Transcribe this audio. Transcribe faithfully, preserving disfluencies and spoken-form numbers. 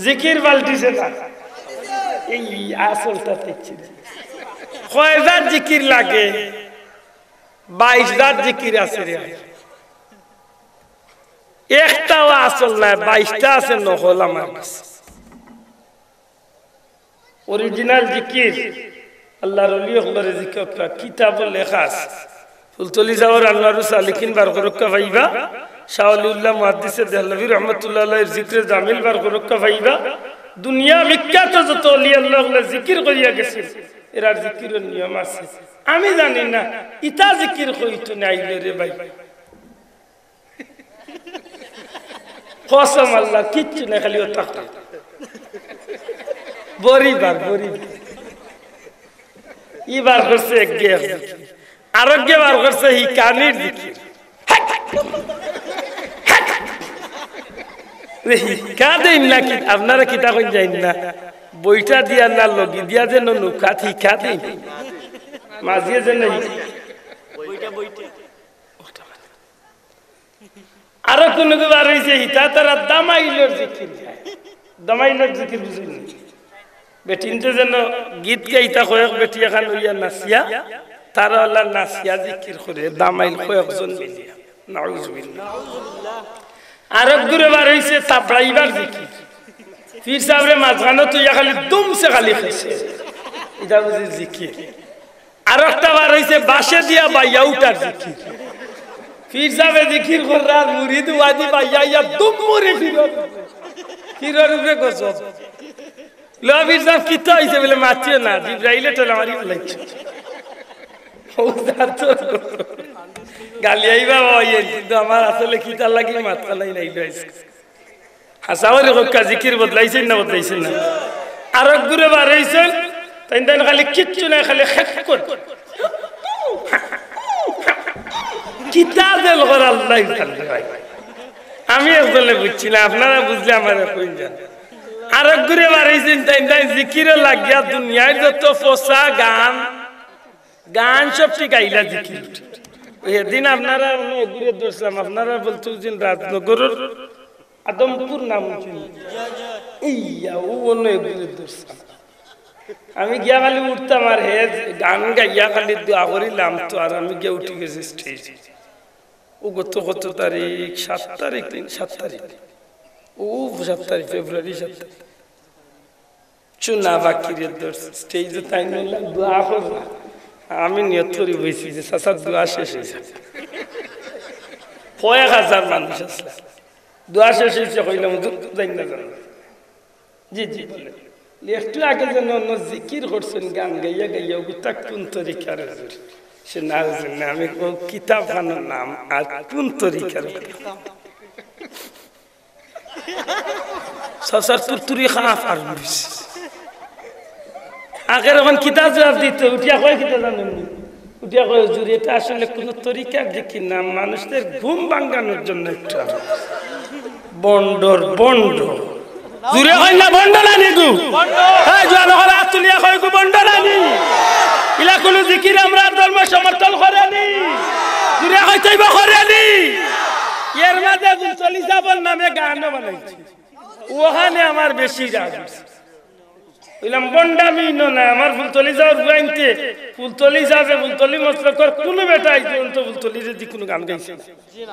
জিকির পাল্টিছে না। এই আসলটা দেখছি না। কয় জাত জিকির লাগে? বাইশ জাত জিকির আছে রে। একটাও আসল নাই, বাইশটা আছে নকল আমার কাছে। অরিজিনাল জিকির, আল্লাহর ওলি অকলরে জিকির করা, কিতাবো লেখা আছে। ফুলতলি সাহেবর আনোয়ারুস সালিকিন বার করউক্কা পাইবা, শাহ ওলিউল্লাহ মুহাদ্দিসে দেহলভী রহমতুল্লাহ আলাইহির জিকিরে জামিল বার করউক্কা পাইবা। দুনিয়া বিখ্যাত যত ওলি আল্লাহ অকলে জিকির করিয়া গেছে, এরার জিকিরর নিয়ম আছে। আমি জানি না, ইতা জিকির কইতো না আইলে রে ভাই। কসম আল্লাহ, কিচ্ছু নাই, খালি অতা কয়। বড়ি বার, বড়ি বার। ই বার করছে একগে এক জিকির, আরোগ্গে বার করছে হিকানির জিকির। রে, হিকা দেইন না কি? আপনারা কিতা কইন যাইন না? বইটা দিয়া না, লগি দিয়া যেন নৌকাত হিকা দেইন। মাঝিয়ে যেন হি- আরো কুনুগু বার অইছে, হিতা তারা দামাইলর জিকির গায়। দামাইলর জিকির বুঝইন নি? বেটিন্তে যেন গীত গাইতা, কয়েক বেটি এখান অইয়া নাচিয়া, তারা অলা নাচিয়া জিকির করে, দামাইল কয়েকজন মিলিয়া। নাউজুবিল্লাহ। আরোগ্গুরে বার অইছে তাবড়াইবার জিকির। পীর সাহেবরে মাঝখানো থইয়া খালি দুমছে খালি খাইছে। ইটা বুঝি জিকির। আরোকটা বার অইছে বাঁশে দিয়া বাইয়া উঠার জিকির। পীর সাহেবে জিকির কররা আর মুরিদ ওয়াদি বাইয়া ইয়া দুম মুড়ি ফিরর, ফিরর উপরে গজব। লো পীর সাহেব, কিতা অইছে? বলে, মাতিও না, জিব্রাইলে ঠেলা মারি ফালাইছে। ও জাত গালি আইবা বাবা, ইয়ে, কিন্তু আমার আসলে কিতা লাগি মাত ফালাই নাই, লো আইছে। হাছা করি কউক্কা, জিকির বদলাইছইন না, বদলাইছইন না? আরোগ্গুরে বার অইছইন, তাইন তাইন খালি কিচ্ছু নাই, খালি খেক কর। কিতা দেল কর আল্লাহ জানে ভাই। আমি একজনে বুঝছি না, আপনারা বুঝলে আমারে কইন যান। আরোগ্গুরে বার অইছইন, তাইন তাইন জিকিরো লাগিয়া দুনিয়ার যত ফসা গান, গান সব ঠিক আইলা জিকির। ওই দিন আপনারা অনো এগুরে ধরছিলাম, আপনারা বলতে দিন রাজনগরর আদমপুর নাম হুনছইন? ইয়া, ও অনো এগুরে ধরছিলাম। আমি গিয়া খালি উঠতাম আর হে গান গাইয়া খালি দোয়া করিলাম তো, আর আমি গিয়া উঠি গেছি স্টেজে। ও গত কত তারিখ? সাত তারিখ, তিন, সাত তারিখ। ও সাত তারিখ, ফেব্রুয়ারি সাত তারিখ। চুনা বাকিরে ধরছে, স্টেজে তাইন অলা দোয়া কররা। আমি নিয়ত করি বইছি যে চাচার দোয়া শেষ অইছে। কয়েক হাজার মানুষ আছলা। দোয়া শেষ অইছে, কইলাম, "হুজুর, যাইন না, যাইন না।" জি, জি, বলে। একটু আগে যেন অনো জিকির করছইন, গান গাইয়া গাইয়া, ওগুতা কুন তরিকার হুজুর? সে না হুজুর না, আমি ও কিতাব খানার নাম, আর কুন তরিকার? চাচার তুরতুরি খাপ আর উড়িস। আগের অখন কিতা জবাব দিত? উঠিয়া কয় কিতা জানইন নি? উঠিয়া কয়, "হুজুর, এটা আসলে কোনো তরিকার জিকির না, মানুষদের ঘুম ভাঙানোর জন্য একটু।" ভন্ডর ভন্ড। জুরে কইন না, ভন্ড না নি গু? এই জোয়ান অকল আত তুলিয়া কইন গু, ভন্ড না নি? ইলা কুনু জিকির আমরার ধর্ম সমর্থন করে নি? জুরে কইতে অইবো, করে নি? এর মাঝে ফুলতলি সাবর নামে গানও বানাইছে। ওখানে আমার বেশি রাগ উঠছে। কইলাম, "ভন্ডামি ইনো না, আমার ফুলতলি সাবর ফুয়াইন্তে, ফুলতলি সাবে, ফুলতলি মসলকর কুনু বেটা আইজ পর্যন্ত ফুলতলিরে দি কুনু গান গাইছে না।"